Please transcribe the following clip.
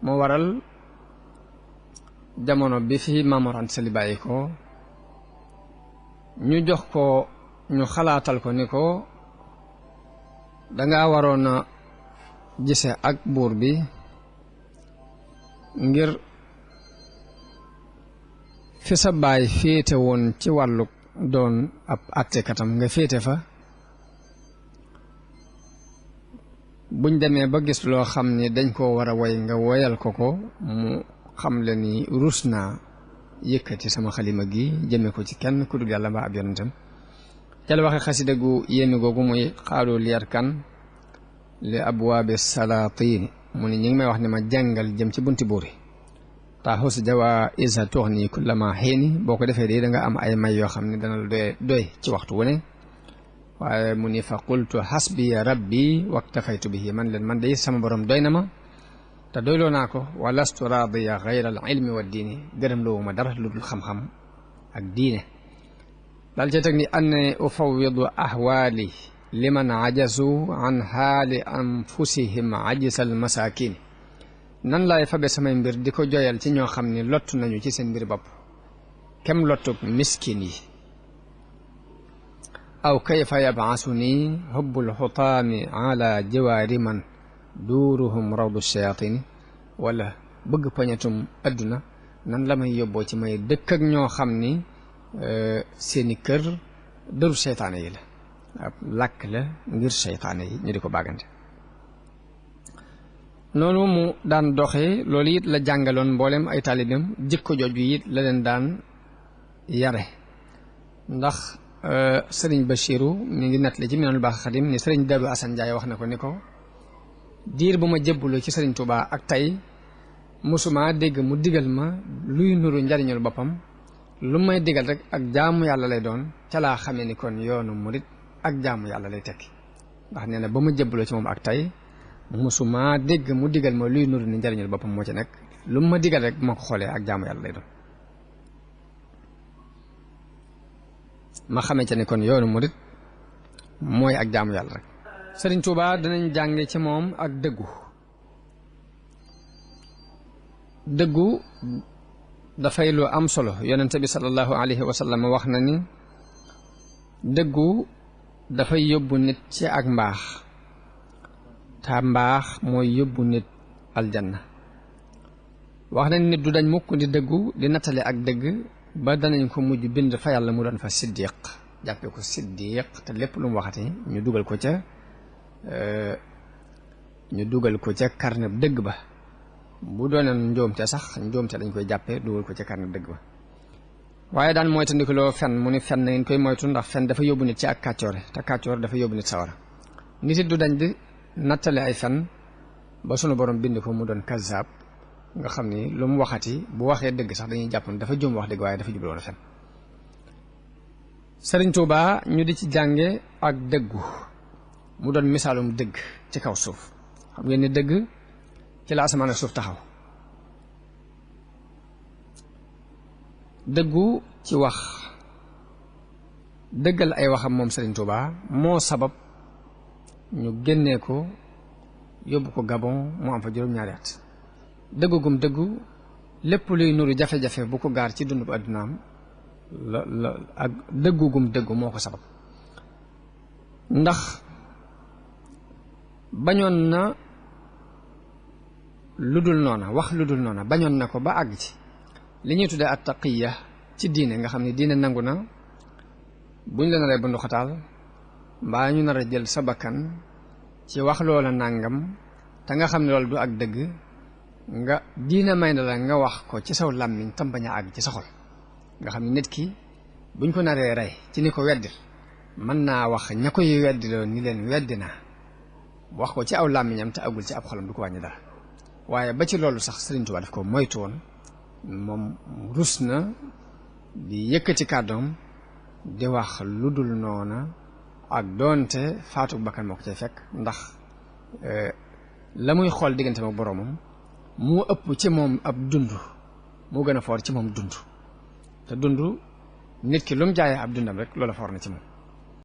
moo waral jamono bi fi Maam Mor Anta Sali bàyyi ko ñu jox ko ñu xalaatal ko ni ko danga waroon a gise ak buur bi ngir fi sa baay féete woon ci wàllu doon ab àttekatam nga féete fa buñ demee ba gis loo xam ni dañ koo war a woy nga woyal ko mu xam le ni rus naa yëkkati sama xalima gi jëme ko ci kenn ku dul yàlla mbaa ab yonentam ca la waxe xasida gu yéeme googu muy xaalu liyar kan li abwaabi salaatiin mu ni ñi ngi may wax ni ma jàngal jëm ci bunti buur yi taaxus jawaa isa toox nii kullama xiini boo ko defee de da nga am ay may yoo xam ne dana la doy ci waxtu wu ne waaye mu ni fa qultu xasbiya rabbi waktafaytu bihi man leen man de sama borom doy na ma te doyloo naa ko wa lastu raadiya gayra al ilmi wa diini gërëm loowu ma dara lu dul xam-xam ak diine daal ca teg ni anne ufawidu ahwaali liman ajazu an xaali anfusihim ajisal masakin nan laay fabe samay mbir di ko joyal ci ñoo xam ni lott nañu ci seen mbir bopp kem lottuk miskin yi aw kayfa yabaasu nii hubbul xutaami ala jiwaari man duuruhum rawdu shayatini wala bëgg pañatum adduna nan la may yóbboo ci may dëkk ak ñoo xam ni seeni kër dëru seytaane yi la ab làkk la ngir seytaane yi ñu di ko bàggante noonu mu daan doxee loolu it la jàngaloon mboolem ay taalibeem jikko jooju it la leen daan yare ndax sëriñ Bachiru mi ngi nettali ci Minanul Baaxil Xadim ni sëriñ Daru Asan Njaay wax na ko ni ko diir bu ma jébbalu ci sëriñ Tuubaa ak tey musuma dégg mu digal ma luy nuru njariñul boppam lu may digal rek ak jaamu yàlla lay doon ca laa xamee ni kon yoonu murit ak jaamu yàlla lay tekki ndax nee na ba ma jébbaloo ci moom ak tey musuma dégg mu digal ma luy nuru ni njariñul boppam moo ci nekk lu ma digal rek moo ko xoolee ak jaamu yàlla lay doon ma xamee ca ni kon yoonu murit mooy ak jaamu yàlla rek Sëriñ Tuubaa danañ jànge ci moom ak dëggu dafay lu am solo yonente bi sallallahu alayhi wa sallam wax na ni dëggu dafay yóbbu nit ci ak mbaax te mbaax mooy yóbbu nit aljanna wax na ni nit du dañ mukk di dëggu di nattale ak dëgg ba danañ ko mujj bind fa yàlla mu doon fa siddiq jàppe ko siddiq te lépp lu mu waxati ñu dugal ko ca karneb dëgg ba bu doonoon njóomte sax njóomte dañ koy jàppe dugal ko ca karneb dëgg ba waaye daan moytandikuloo fen mu ni fen na ngeen koy moytu ndax fen dafa yóbbu nit ci ak kàccoore te kàccoor dafa yóbbu nit sawara nit it du dañ di nattale ay fen ba sunu borom bind ko mu doon kazaab nga xam ni lu mu waxati bu waxee dëgg sax dañuy jàpp ne dafa jum wax dëgg waaye dafa jubloon a fen Sëriñ Tuubaa ñu di ci jànge ak dëggu mu doon misaalum dëgg ci kaw suuf xam ngeen ni dëgg ci la asamaan ak suuf taxaw dëggu ci wax dëggal ay waxam moom Sëriñ Tuubaa moo sabab ñu génnee ko yóbbu ko Gabon mu am fa juróom-ñaari at dëggu gum dëggu lépp luy nuru jafe-jafe bu ko gaar ci dund bu àddunaam la ak dëggu gum dëggu moo ko sabab ndax bañoon na lu dul noona wax lu dul noona bañoon na ko ba àgg ci li ñuy tuddee at taqiya ci diine nga xam ne diine nangu na buñ la naree bundu xataal mbaa ñu nar a jël sa bakkan ci wax loola nàngam te nga xam ne loolu du ak dëgg nga diine may na la nga wax ko ci saw làmmiñ tam bañ a àgg ci sa xol nga xam ne nit ki buñ ko naree rey ci ni ko weddil mën naa wax ña koy weddiloo ni leen weddi naa wax ko ci aw làmmiñam te agul ci ab xolam du ko wàññi dara waaye ba ci loolu sax Sëriñ Tuubaa daf ko moytu woon moom rus na di yëkkati kàddoom di wax lu dul noona ak doonte faatu bakkan moo ko cay fekk ndax la muy xool diggante ak boroomam moo ëpp ci moom ab dund moo gën a foor ci moom dund te dund nit ki lu mu jaayee ab dundam rek loola foor na ci moom